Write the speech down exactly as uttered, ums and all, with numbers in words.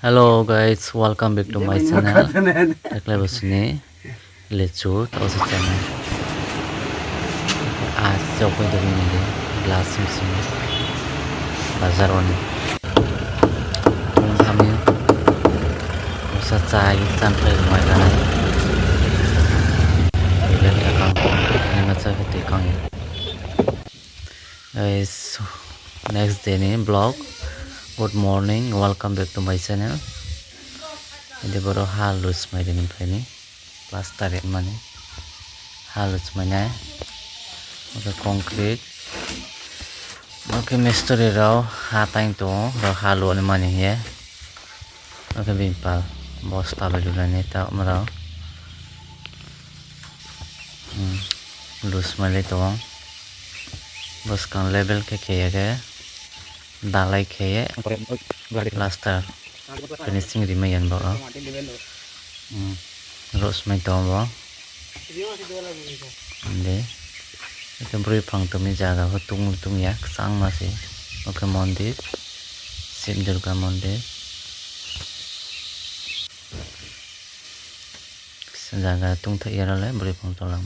Hello guys, welcome back to my channel. Taklai bosini lechu tau se channel. Ah, jokoi dogi ni glass sim sim bazar oni. Kami usa chai chan phai mai ganai. Ini macam itu kang. Guys, next day ni vlog. Good morning, welcome back to my channel. Ini baru halus mai ini plani plaster mani halus mai nai. Oke, concrete. Oke, mistri rau hatang tu rau halu ni mani ye. Oke, bini pal bosta bai lunani ta mrao. Hmm. Lus mali tong. Bwskang level khe kheye khe dalai kheye plaster finishing rimai yan bo. Hmm. Rosmai tong bo. Ande. Ito bwrwi phang tongni jaga bo tung tungya kwchangma se. Oke mondir. Shiv Durga mondir. Jaga tungthai yarale bwrwi phang tolang.